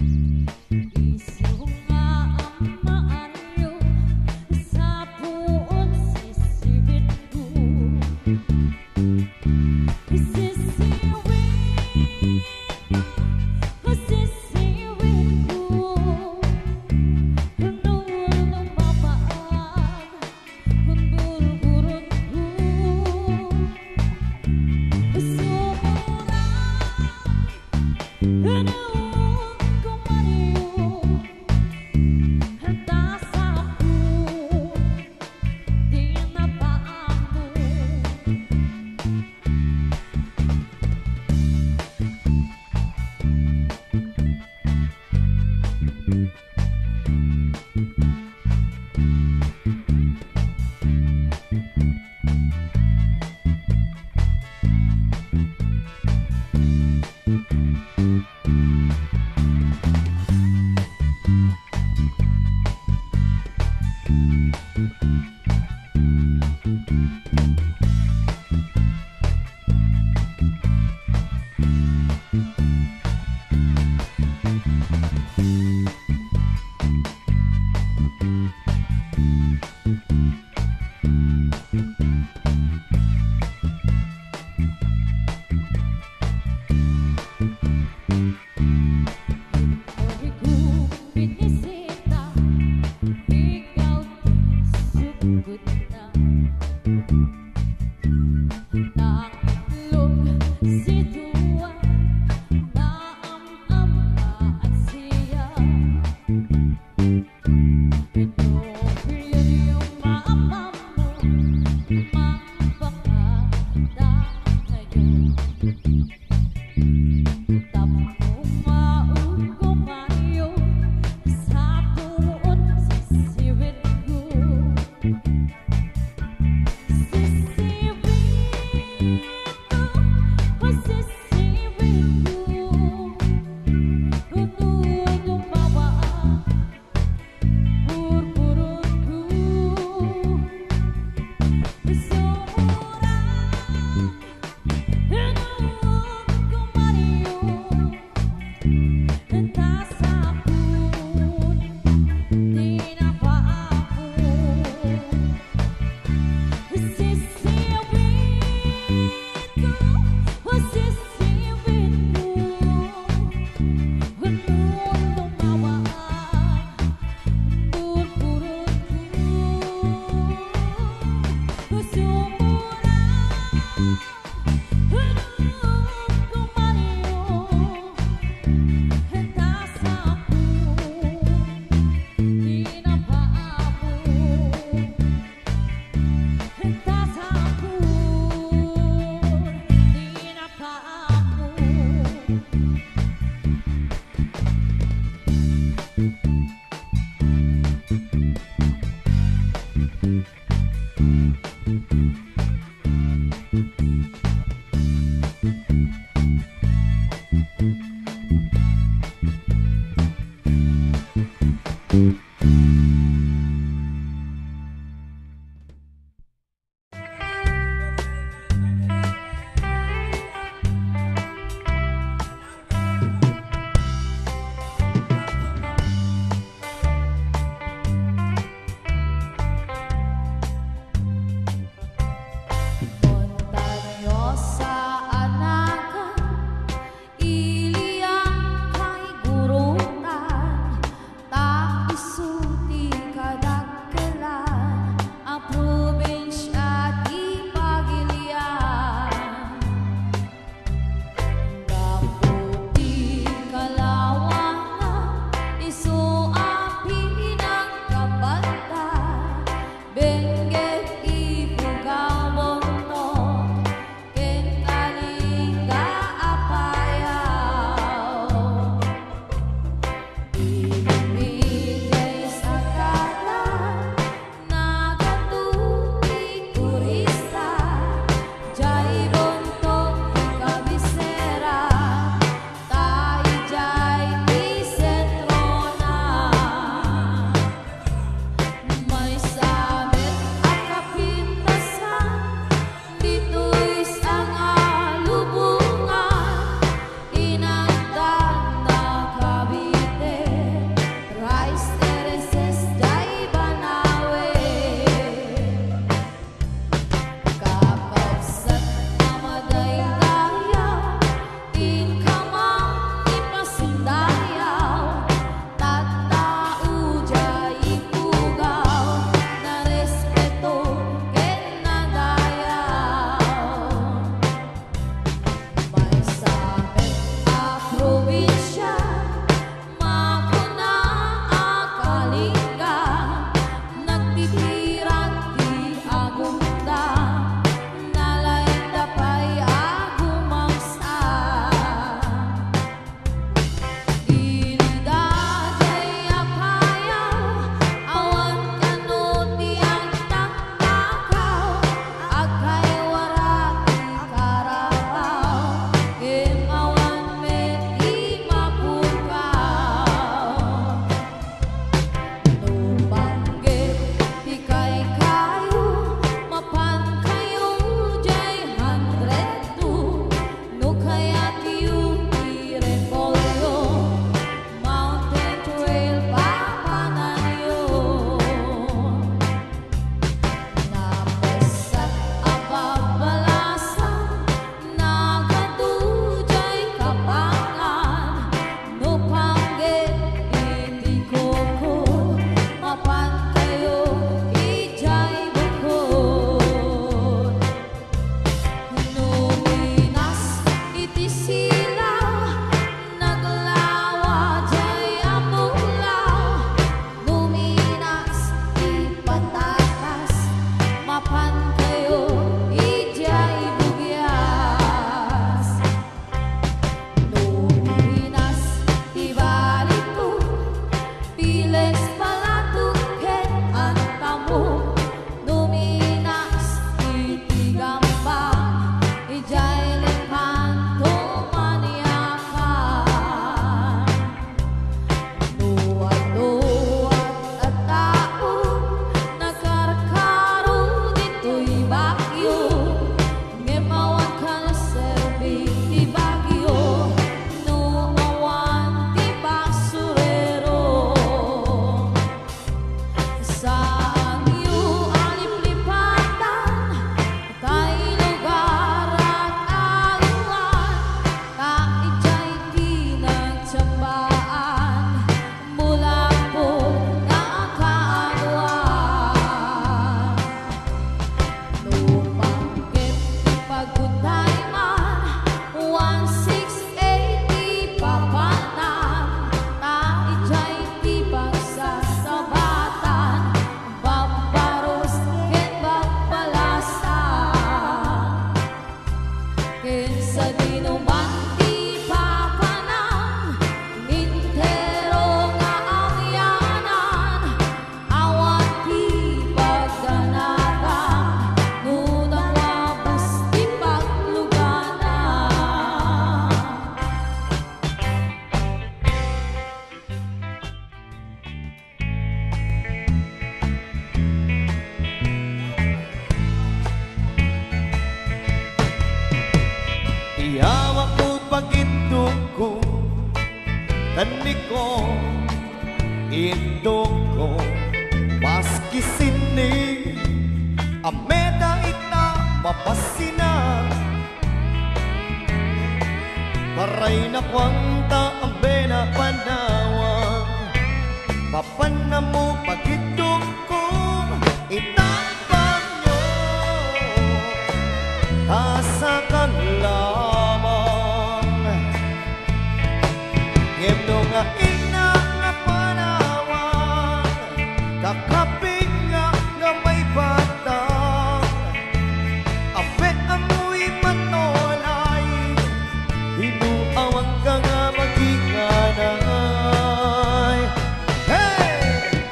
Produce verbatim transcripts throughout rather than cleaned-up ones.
Isu nga ammaanyo, sa puon sisiwitko. Sisiwitko, sisiwitko. No lumawag, Burburonko, sumurang, hunong ko Mario, ta sapon ti napaammo. Ikaw ti sugutna. Tangitlog, sidua, maam-amma, at siya. Ito, pwede yung maamam mo, mapakadaan kayo. Tapno maugom ayo, sa puon sisiwitko. Sisiwitko, sisiwitko. Unoy gumawa, burburonko. Sumurang, hunong ko Mario, ta sapon ti napaammo. Sisiwitko, sisiwitko. Unoy gumawa, burburonko. Sumurang, hunong ko Mario, ta sapon ti napaammo. Ta sapon ti napaammo. Montañosa a nagan, ilian kaigurutan, ta isu Indokko, maski sinni, ammeda ita mapasina. Paray na kuanta, ammeda panawa. Papanna mo pagidokko, ita banyo, kasakan lamang. Ngem no nga innak nga panawan, kakapingak nga maibatang, ape amoy matolay, inuawangka nga maginganay. Hey!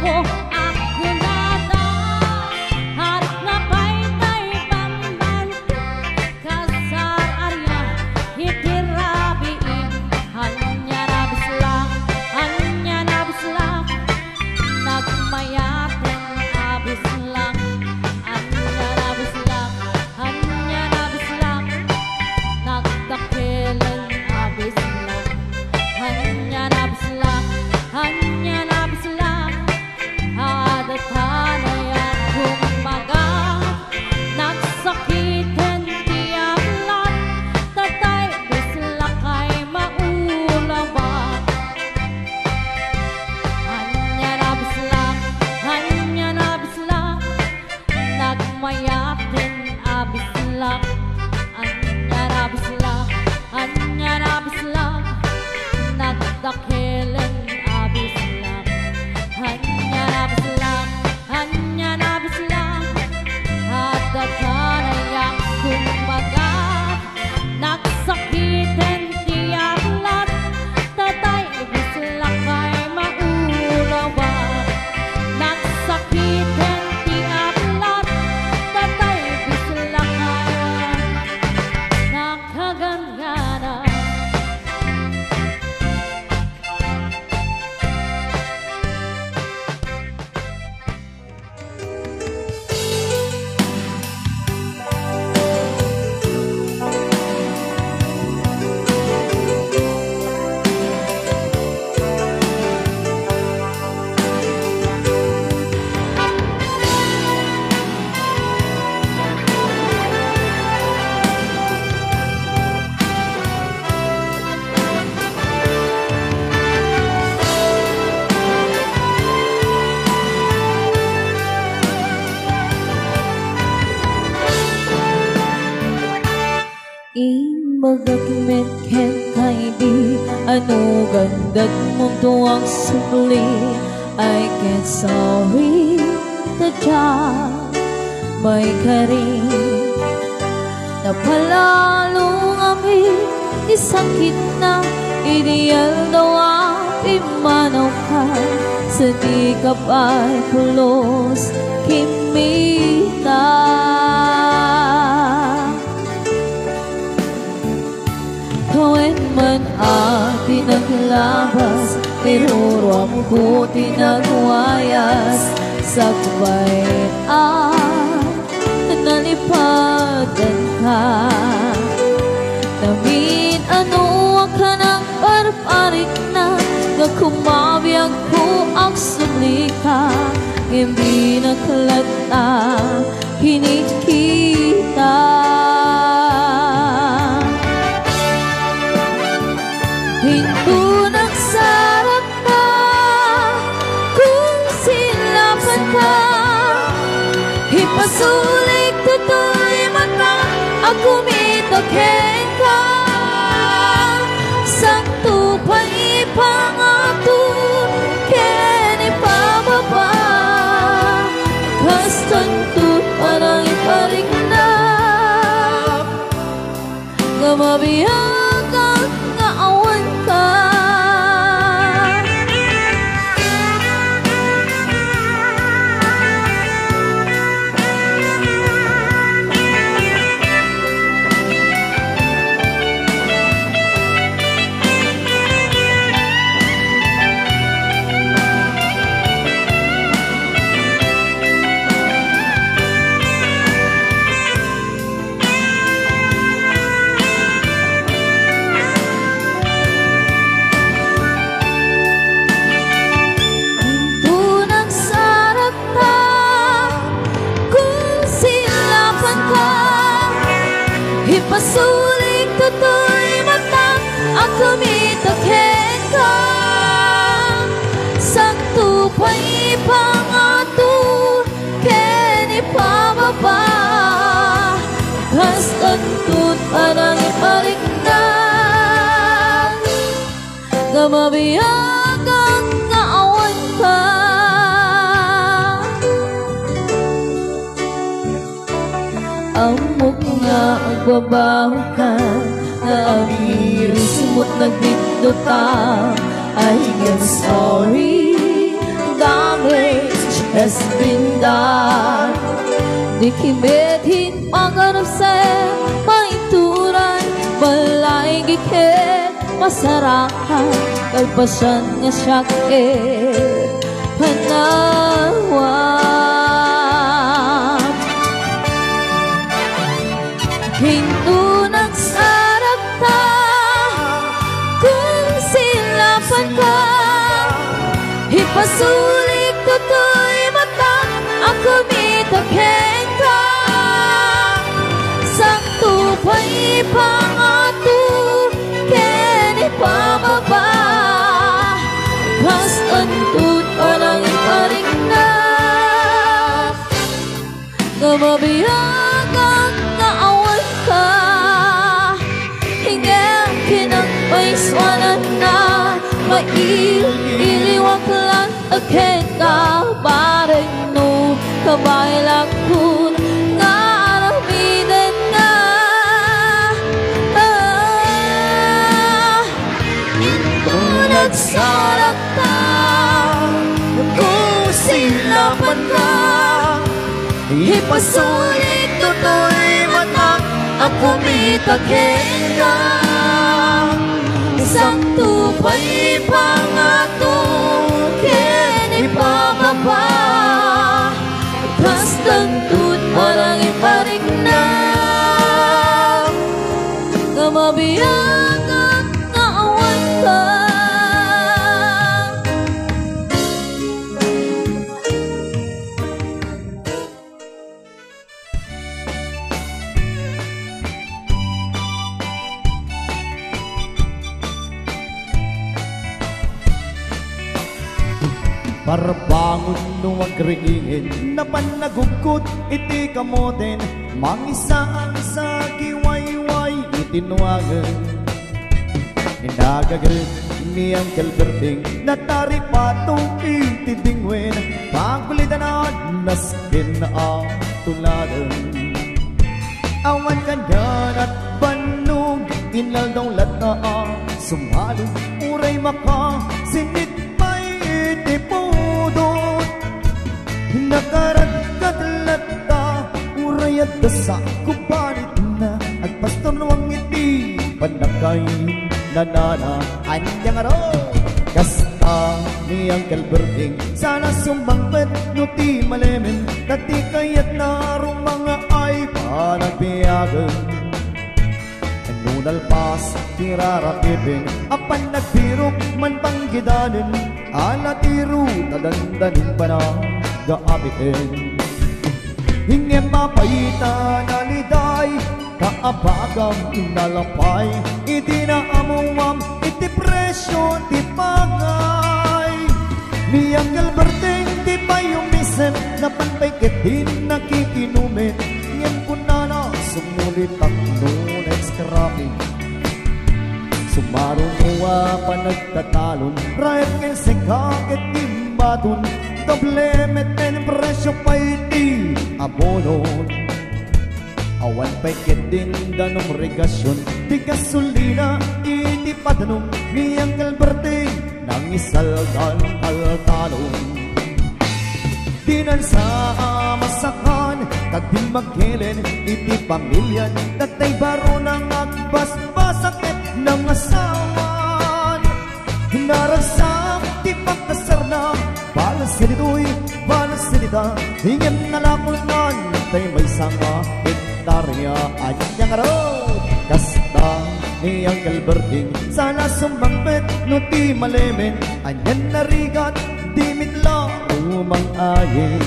Akunada, harap nga pay tay bamban, kasar-aria iti rabiim. Ania a bislak, ania a bislak, nagmayaten a bislak, ania a bislak, ania a bislak, nagdakelen a bislak, ania a bislak, ania a bislak, adda tanay a kumbaga, nagsakiten ti ablat, tatay bislak ay maulawa. Ania a bislak, ania a bislak, nagmayaten a bislak, ania a bislak, ania a bislak, nagdakelen a bislak, ania a bislak, ania a bislak, adda tanay a kumbaga, nagsakiten ti ablat, tatay bislak ay maulawa. Nagsakiten ti ablat, tatay bislak ay nakaganganan. Imbagak met kenka idi, ano gandagmonto agsubli, I can't sorry, ta diak maikari. Napalalo ngamin ti sakitna idi aldaw a pimmanawka, sa dika pay pulos kimmita. Kawen man a ti naglabas, iruruamko ti nagwayas, sakbay a nalipadanka. Namin-ano a kanang parparikna, nga kumabiagko agsublika, ngem dinak latta kinikita. Intonak sarap ta, kung silapanka, ipasulik toy mata a kumita kenka. Sakto pay ipangato ken ipababa, kastanto parang iparikna. Nga mabiagak nga awanka. Intonak sarap ta, kung silapanka, ipasulik toy mata a kumita kenka. Sakto pay ipangato ken ipababa, kastanto parang iparikna. Nga mabiagak nga awanka. Ammok nga agbabaoka, nga amirismo't nagbiddota. I am sorry, damage has been done. Di kimet hin pangarap sa maituran, balay giket masarakan, kalpasan nga siak e panawam. Hinto nagsarap ta, kung silapan ka, ipasulik toy matak a kumita kenka. Sakto pay pangato ken ipababa, kas antot parang iparikna. Nga mabiagak nga awan ka, ingem kinang paisuanan na, mailiwak lan a kenka, bareng no kabaelak kun nga aramiden na. Ah, inton nagsarap ta, kung silapan ka, ipasulik toy matak a kumita kenka. Sakto pay pangato ken ipababa, kas antot parang iparikna. Nga mabiagak nga awan ka. Parbangon no agriingen, napan nagugkot iti kamoten, mangisaan sa giwayway iti nuangen. Nagaget ni Uncle Berting, nataripato iti dingwen, pagulidana nasken a tuladen. Awan kanian a bannog, inaldaw latta a sumalo, uray makasinit pay iti pudot. Nakaradkad latta, uray adda sa kubanitna, agpastornuang iti pannakainanana. Ania ngarud? Kasta ni Uncle Berting, saan a sumangpet no ti malemen, ta ti kayatna rumangay panagbiagen. No nalpas ti rarakipen a pannagbirok man panggidanen, a natiro ta dandanin panaggaabiten. Ngem apay ta naliday, ta abagam nalapay, iti naammuam iti presio ti pangay. Ni Uncle Berting ti payumisem, napan pay ket ti nakikinumen, ngem kunana, sumulitak no next crapping. Sumaruno a panagtatalon, raep ken seka ket imbaton, doble met ken presio pay ti abono. Awan pay ket ti danum regasion ti gasolina iti padanum ni Uncle Berting, nangisaltaltalon. Dinan sa a masakan, ta dimmakkelen iti pamilian, ta tay barona nga agbasbasa ket nangasawan. Naragsak ti pagkasarna, balas ditoy, balas dita, ngem nalakunan tay maysa nga hektarya. Ania ngarud? Kasta ni Uncle Berting, saan a sumangpet no ti malemen, anian narigat, di met la rumang-ayen.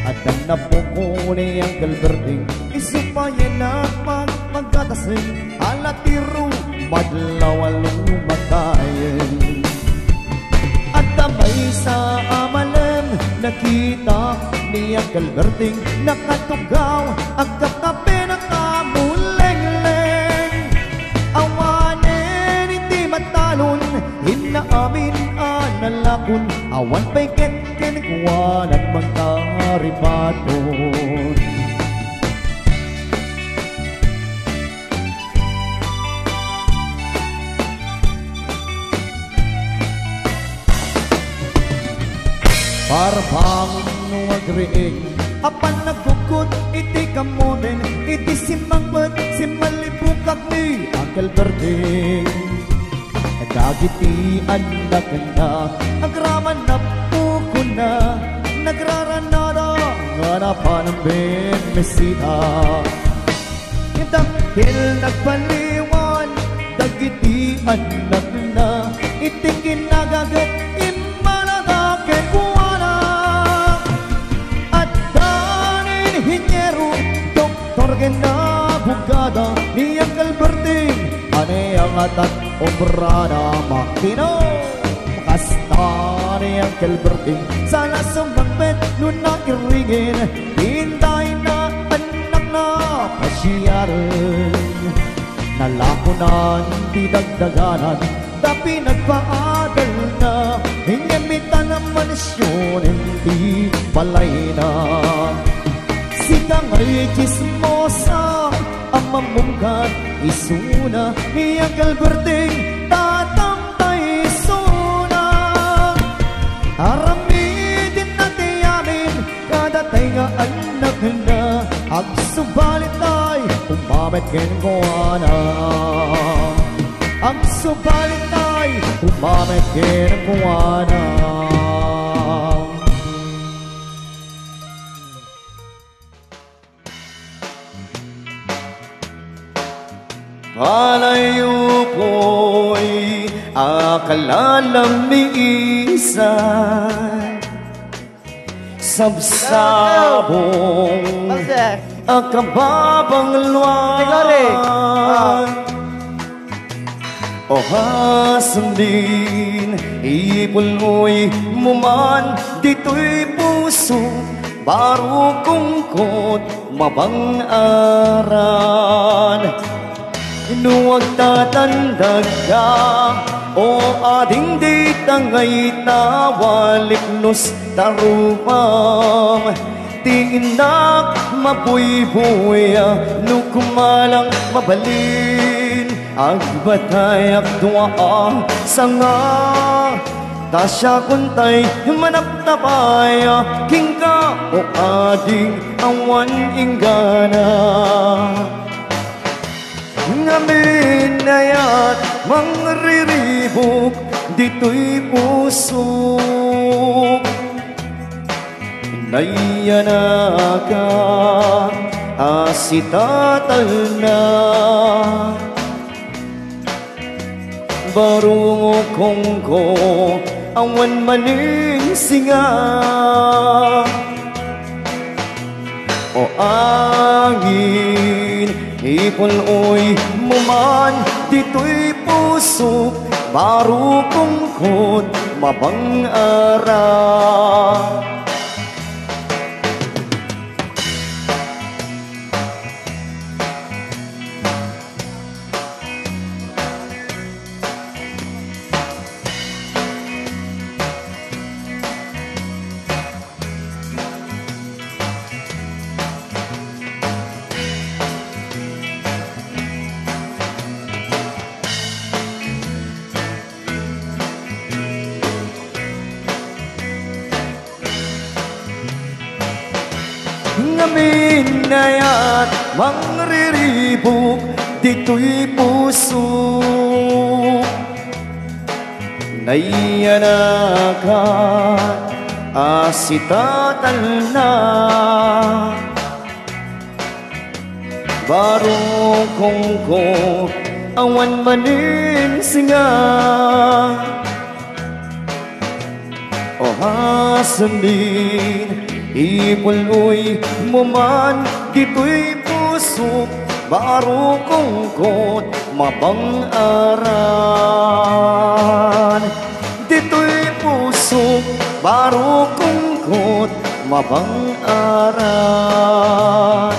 Adda napuko ni Uncle Berting, isu pay a pagpagatasen, ala ti rumadlaw a lumatayen. Adda maysa a malem, nakita ni Uncle Berting, nakatugaw, agkakape, nakamulengleng. Awanen iti matalon, inna amin a nalakon, awan pay ket kenkuana mangkaribaton. Bangon no agriing, apan nagkutkot iti kamoten, iti simmangpet, simmalibukak ni Uncle Berting. Dagiti annakna, agraman napukonna, nagraranada nga napan mimmisita. Dakkel nagpaliwan dagiti annakna, iti kinagaget immalada kenkuana. Adda ni inhiniero, doktor ken abogada, ni Uncle Berting, ania nga tag-obrana makino. Kasta ni Uncle Berting, saan a sumangpet no nairingen, inday na annakna pasiaren. Nalakonan ti dagdaganan, ta pinagpaadalna, ngem ita a mansion ti balayna. Sika ngay chismosa a mamungkat isuna, ni Uncle Berting, tatam tay isuna. Aramidinna ti amin, kadatay nga annakna, agsubalitay, umamet kenkuana. Agsubalitay, umamet kenkuana. Palayo koy a kalalamisan, sabsabong Jose. A kababangluan. Gregory. Ah. O hasendin, ipul-oy mo man ditoy puso, baro kungkot mabang-aran. No agtatandagka, o ading dita nga ita, waliknos ta rupam. Ti innak mabuybuya, no kumalang mabalin, agbatayak dua a sanga. Ta siakon tay manapnapaya kenka, o ading awan inggana. Ngamin ayat mangriribuk ditoy pusok. Nayanaka a sitatalna. Barukongko awan manen singa. O angin, ipul-oy mo man ditoy pusok, baro kungkot mabang-aran. Ngamin ayat mangriribuk ditoy puso. Nayanaka a sitatalna. Barukongko awan manen singa. O hasendin, ipul-oy mo man ditoy pusok, baro kungkot mabang-aran. Ditoy pusok, baro kungkot mabang-aran.